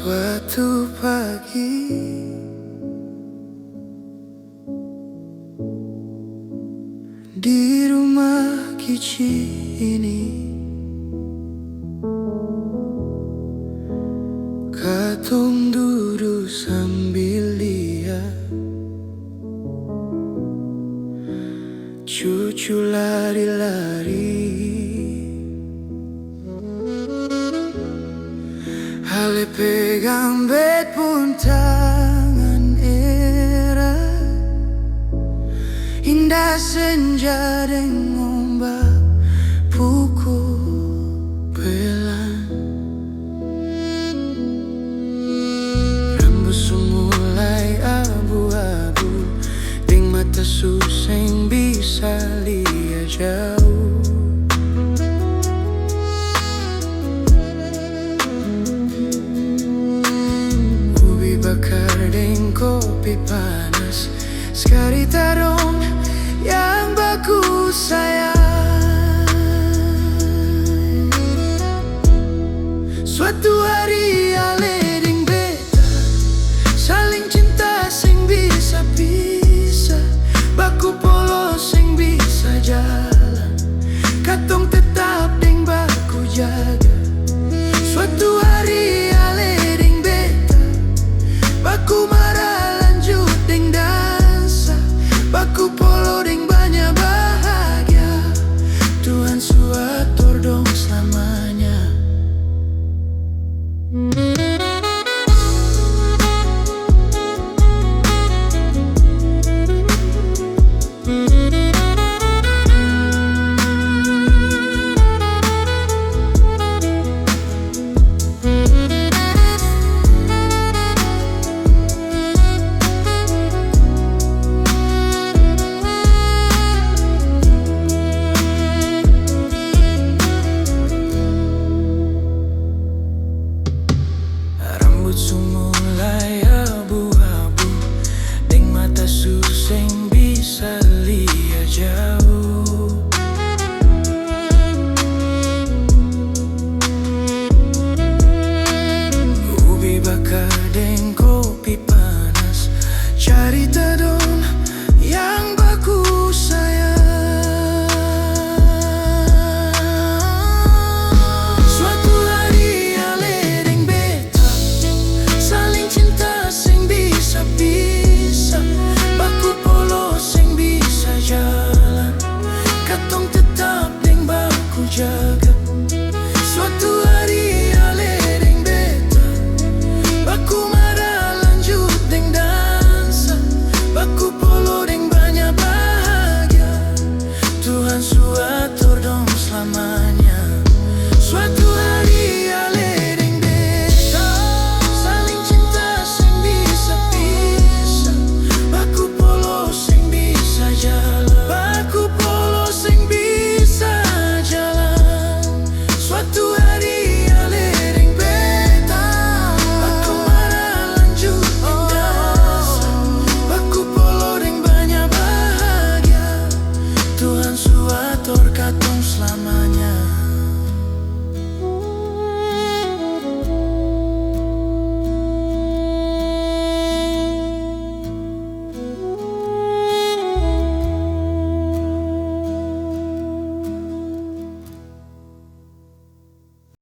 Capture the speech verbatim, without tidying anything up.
Waktu pagi di rumah kici ini, katong dudu sambil lia cucu lari-lari. Ale pegang bet pung tangan erat, inda senja deng ombak pukul pelan. Rambu su mulai abu-abu, deng mata su seng bisa lia jauh. Ubi bakar deng kopi panas, skarita dong yang baku sayang. Suatu hari ale deng beta saling cinta seng bisa pisa, baku polos seng bisa jalan, katong tetap deng baku jaga. Suatu hari ale deng beta baku mara lanjut deng dansa, baku polo deng banya bahagia. Tuhan su ator dong slamanya. Rambut su mulai